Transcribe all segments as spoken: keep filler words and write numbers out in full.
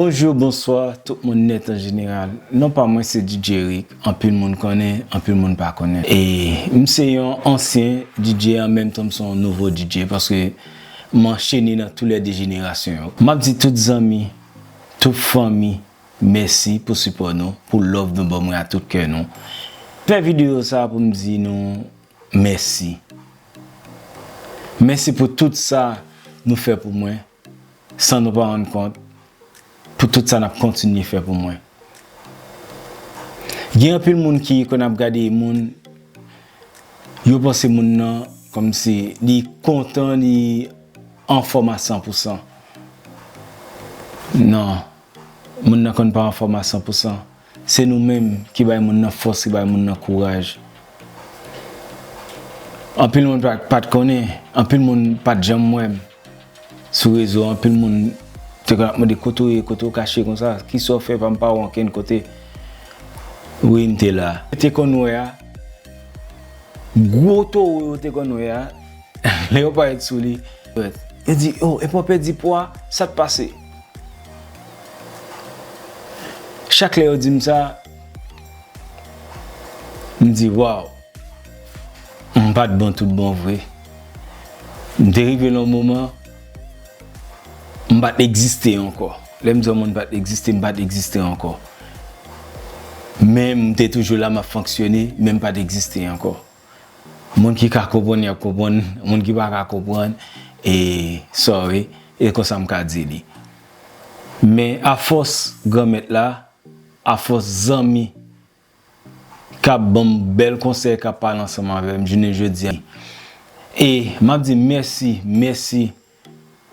Bonjou, bonswa, tout moun nèt an jeneral. Non pa mwen se D J Eric, anpil moun konnen, anpil moun pa konnen. E m se yon ansyen D J, an menm tan m se yon nouvo D J, paske m anchene nan tou lè de jenerasyon yo. M ap di tout zanmi, tout fanmi, mèsi pou sipò nou, pou love nou ban mwen a tout kè nou. Fè videyo sa pou m di nou mèsi. Mèsi pou tout sa nou fè pou mwen, san nou pa rann kont, pou tout sa n ap kontinye fè pou mwen. Gen anpil moun ki, kon ap gade moun, yo panse moun nan kòmsi li kontan, li anfòm a san pou san. Non, moun nan konn pa anfòm a san pou san. Se nou menm ki bay moun nan fòs, ki bay moun nan kouraj. Anpil moun pa, pa t konnen, anpil moun pa t janm wè m sou rezo, anpil moun te konn ap mande kote w ye, kote w kache konsa, kisa w fè pa m pa wè w ankenn kote. Wi, m te la. Te konn wè a, gwo towo yo te konn wè a, lè yo parèt sou li, yo di, "Oh, epi w pèdi pwa, sa k pase?" Chak lè yo di m sa, m di, "Waw, m pa t bon tout bon vre." M te rive nan yon moman, m pa t egziste ankò. Lè m di yon moun pa t egziste, m pa t egziste ankò. Men m te toujou la, m ap fonksyone, men m pa t egziste ankò. Moun ki ka konprann, y ap konprann. Moun ki pa ka konprann, e sorry, e konsa m ka di li. Men afòs Granmèt la, afòs zanmi k ap ban m bèl konsèy, k ap pale ansanm avè m jounen jodi a. E m ap di mèsi, mèsi,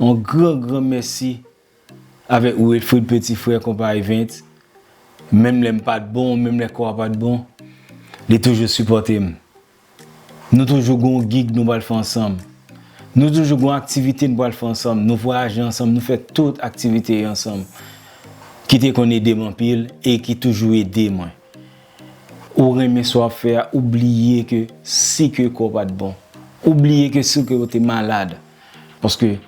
yon gran, gran mèsi avèk Wilfrid, peti frè, konpa Event. Menm lè m pa t bon, menm lè kò a pa t bon, li toujou sipòte m. Nou toujou gon gig nou pral fè ansanm. Nou toujou gon aktivite nou pral fè ansanm. Nou vwayaje ansanm, nou fè tout aktivite yo ansanm. Ki te konn ede m anpil e ki toujou ede mwen. Ou renmen sa w ap fè a, ou bliye ke si ke kò w pa t bon. Ou bliye ke si ke w te malad. Paske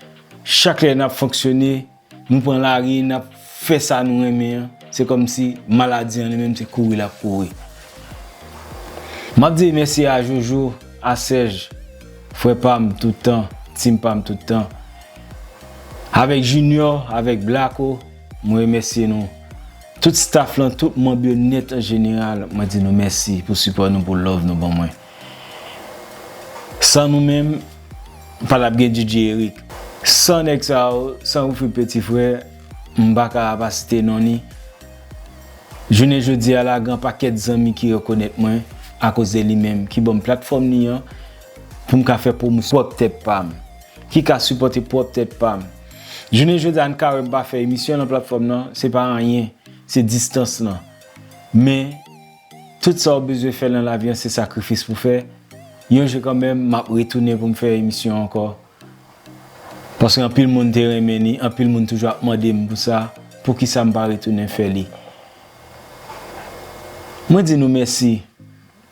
chak lè n ap fonksyone, nou pran lari, n ap fè sa nou renmen an. Se kòmsi maladi an li menm se kouri l ap kouri. M ap di mèsi a Jojo, a Sèj, frè pa m tout tan, team pa m tout tan. Avèk Junior, avèk Blacko, mwen remèsye nou. Tout staff lan, tout manm yo nèt an jeneral, mwen di nou mèsi pou sipò nou, pou love nou ban mwen. San nou menm, pa t ap gen D J Eric. San nèg sa yo, san Wilfrid peti frè, m pa ka pa site non li. Jounen jodi a la, gen pakèt zanmi ki rekonèt mwen akoz de li menm, ki ban m platfòm li an pou m ka fè pwomosyon pwòp tèt pa m, ki ka sipòte pwòp tèt pa m. Jounen jodi a, n ka wè m pa fè emisyon nan platfòm nan, se pa anyen, se distans lan. Men, tout sa w bezwen fè nan lavi an, se sakrifis pou fè. Yon jou kanmenm, m ap retounen pou m fè emisyon ankò. Paske anpil moun te renmen li, anpil moun toujou ap mande m pou sa, poukisa m pa retounen fè li. Mwen di nou mèsi.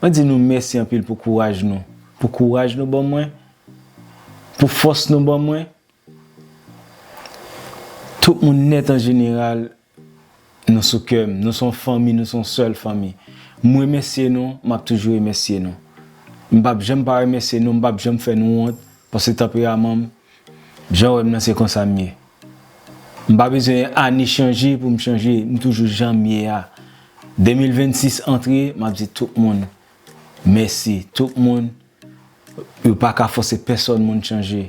Mwen di nou mèsi anpil pou kouraj nou. Pou kouraj nou ban mwen, pou fòs nou ban mwen. Tout moun nèt an jeneral, nou sou kè m. Nou se yon fanmi, nou se yon sèl fanmi. M remèsye nou, m ap toujou remèsye nou. M p ap janm pa remèsye nou, m p ap janm fè nou wont, paske tanperaman m, jan w wè m nan, se konsa m ye. M pa bezwen ane chanje pou m chanje, m toujou jan m ye a. De mil vennsis antre, m ap di tout moun mèsi. Tout moun, yo pa ka fòse pèsòn moun chanje.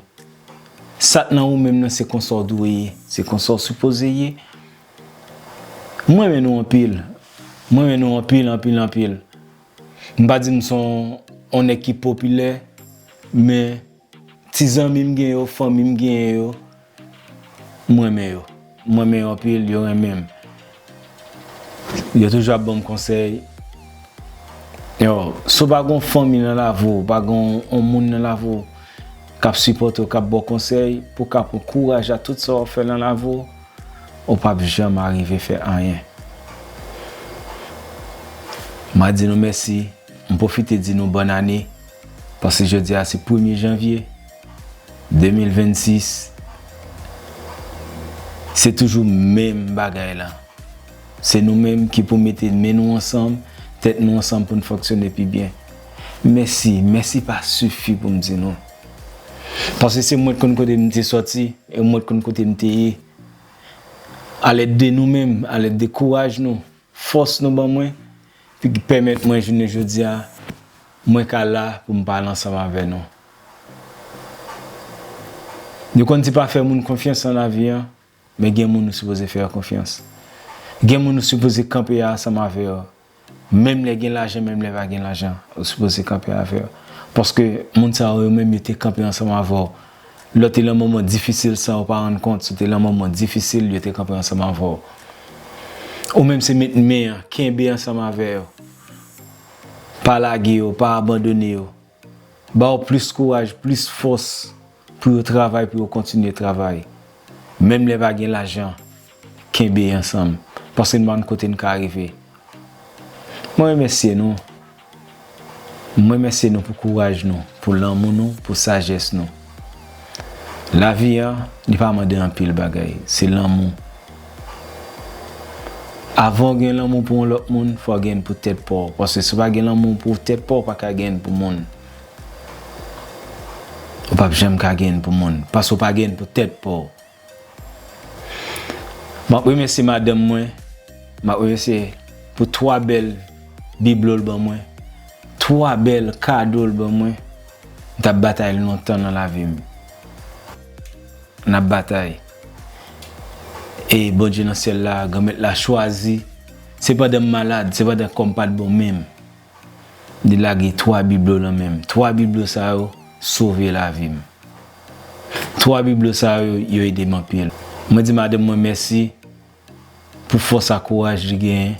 Sa k nan ou menm nan, se konsa w dwe ye, se konsa w sipoze ye. M renmen nou anpil. M renmen nou anpil, anpil, anpil. M pa di m se yon, yon nèg ki popilè, men ti zanmi m gen yo, fanmi m genyen yo, m renmen yo. M renmen yo anpil, yo renmen m. Yo toujou ap ban m konsèy. Yo, si w pa gen yon fanmi nan lavi w, w pa gen yon, yon moun nan lavi w k ap sipòte w, k ap ba w konsèy, pou w ka pran kouraj a tout sa w ap fè nan lavi w, ou p ap janm arive fè anyen. M a di nou mèsi, m pwofite di nou bòn ane, paske jodi a se premye janvye de mil vennsis. Se toujou menm bagay la. Se nou menm ki pou mete men nou ansanm, tèt nou ansanm pou n fonksyone pi byen. Mèsi, mèsi pa sifi pou m di nou. Paske se mwen k konn kote m te sòti, e mwen k konn kote m te ye. Alèd de nou menm, alèd de kouraj nou, fòs nou ban mwen, ki pèmèt mwen jounen jodi a, mwen ka la pou m pale ansanm avè nou. Nou konn di pa fè moun konfyans nan lavi an, men gen moun ou sipoze fè yo konfyans. Gen moun ou sipoze kanpe ansanm avè yo. Menm lè gen lajan, menm lè pa gen lajan, ou sipoze kanpe avè yo. Paske moun sa yo, yo menm, yo te kanpe ansanm avè w. Lè w te lan moman difisil san ou pa rann kont, si w te lan moman difisil, yo te kanpe ansanm avè w. Ou menm se met men an, kenbe ansanm avè yo. Pa lage yo, pa abandone yo. Ba yo plis kouraj, plis fòs pou yo travay, pou yo kontinye travay. Menm lè pa gen lajan, kenbe ansanm. Paske n pa konn kote n ka rive. Mwen remèsye nou. Mwen remèsye nou pou kouraj nou, pou lanmou nou, pou sajès nou. Lavi a, li pa mande anpil bagay, se lanmou. Avan w gen lanmou pou yon lòt moun, fò w gen pou tèt pa w. Paske si w pa gen lanmou pou tèt pa w, w pa ka gen pou moun. Ou p ap janm ka gen pou moun, paske w pa gen pou tèt pa w. M ap remèsye madanm mwen. M ap remèsye pou twa bèl biblo l ban mwen. Twa bèl kado l ban mwen. M t ap batay lontan nan lavi m. N ap batay. E Bondye nan syèl la, Granmèt la chwazi. Se pandan m malad, se pandan kò m pa t bon menm. Li lage twa biblo nan men m. Twa biblo sa yo sove lavi m. Twa biblo sa yo, yo ede m anpil. Mwen di madanm mwen mèsi pou fòs ak kouraj li genyen,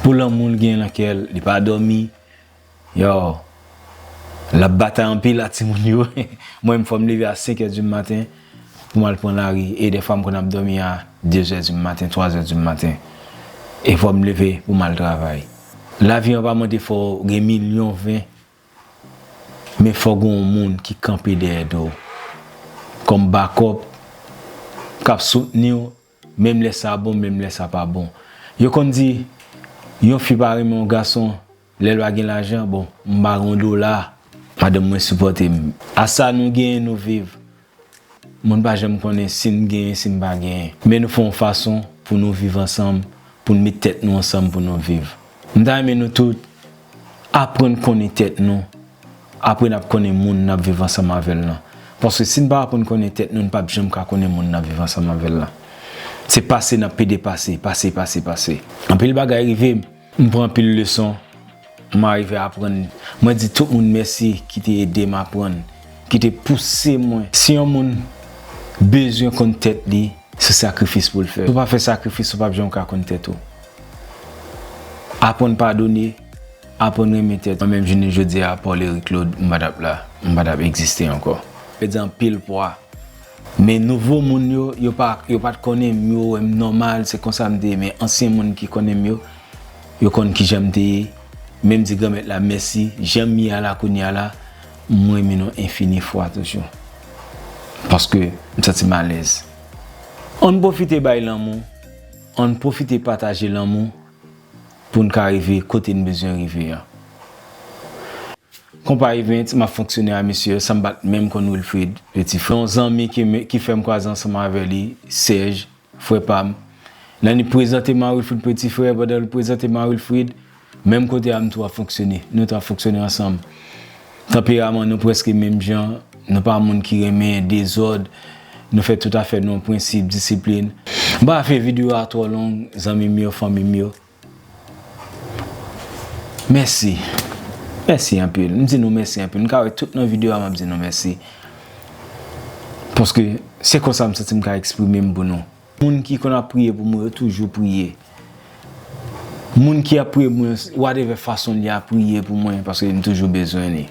pou lanmou l genyen nan kè l. Li pa dòmi. Yo, l ap batay anpil ak timoun yo. Mwen menm, fò m leve a senk è di maten pou m al pran lari. E dèfwa, m konn ap dòmi a de zè di maten, twa zè di maten. E fò m leve pou m al travay. Lavi an pa mande fò w gen milyon ven, men fò w gen yon moun ki kanpe dèyè do w. Kòm bakòp, k ap soutni w, menm lè sa bon, menm lè sa pa bon. Yo konn di, yon fi pa renmen yon gason, lè l pa gen lajan, bon, m pa gen yon dola. Madanm mwen sipòte m. A sa nou genyen, nou viv. Moun pa janm konnen si n genyen, si n pa genyen. Men nou fè yon fason pou nou viv ansanm, pou n met tèt nou ansanm pou nou viv. M ta renmen nou tout aprann konnen tèt nou, apre n ap konnen moun n ap viv ansanm avè l lan. Paske si n pa aprann konnen tèt nou, n p ap janm ka konnen moun n ap viv ansanm avè l lan. Se pase n ap pede pase, pase, pase, pase. Anpil bagay rive m, m pran anpil leson, m arive aprann. Mwen di tout moun mèsi ki te ede m aprann, ki te pouse mwen. Si yon moun bezwen konn tèt li, se sakrifis pou l fè. Si w pa fè sakrifis, ou p ap janm ka konn tèt ou. Aprann padone, aprann renmen tèt. Mwen menm, jounen jodi a, Paul Eric Claude, m pa t ap la, m pa t ap egziste ankò. Pèdi anpil pwa. Men nouvo moun yo, yo pa, yo pa t konnen m, yo wè m nòmal, se konsa m te ye. Men ansyen moun ki konnen m yo, yo konn kijan m te ye. Men m di Granmèt la mèsi, jan m ye a la kounye a la, m renmen nou enfini fwa toujou. Paske m santi m alèz. Ann pwofite bay lanmou, ann pwofite pataje lanmou pou n ka rive kote n bezwen rive an. Konpa Event, m ap fonksyone a mesye yo, san m pa t menm konn Wilfrid Petit Frè. Yon zanmi ki, ki fè m kwaze ansanm avè li, Serge, frè pa m. Nan li prezante m a Wilfrid Petit Frè, pandan l prezante m a Wilfrid, menm kote a m tou ap fonksyone. Nou tou ap fonksyone ansanm. Tanperaman nou prèske menm jan, nou pa moun ki renmen dezòd, nou fè tout afè nou an prensip, disiplin. M pa fè videyo a twò long, zanmi m yo, fanmi m yo. Mèsi. Mèsi anpil. M di nou mèsi anpil. M ka wè tout nan videyo a, m ap di nou mèsi. Paske se konsa m santi m ka eksprime m pou nou. Moun ki konn ap priye pou mwen, yo toujou priye. Moun ki ap priye pou mwen, whatever fason li ap priye pou mwen, paske m toujou bezwen li.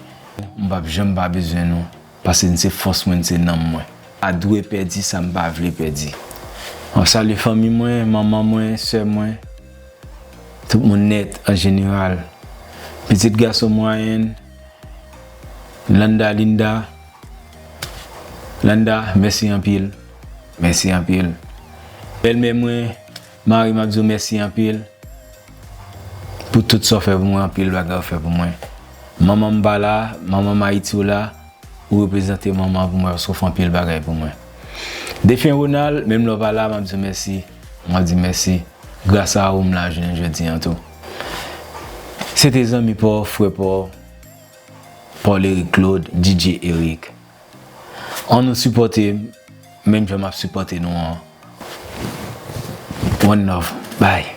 M p ap janm pa bezwen nou. Paske n se fòs mwen, n se nanm mwen. Pa dwe pèdi sa m pa vle pèdi. M ap salye fanmi mwen, manman mwen, sè mwen, tout moun nèt an jeneral. Pitit gason mwayen, Landa, Linda. Landa, mèsi anpil. Mèsi anpil. Bèlmè mwen, Mari, m ap di w mèsi anpil pou tout sa w fè pou mwen, anpil bagay w fè pou mwen. Manman m pa la, manman m Ayiti w la, ou reprezante manman pou mwen paske w fè anpil bagay pou mwen. Defen Ronald, menm lè w pa la, m ap di w mèsi. M ap di mèsi. Gras a ou m la jounen jodi an tou. Se te zanmi pa w, frè pa w, Paul Eric Claude, D J Eric. Ann nou sipòte m, menm jan m ap sipòte nou an. One love. Bye.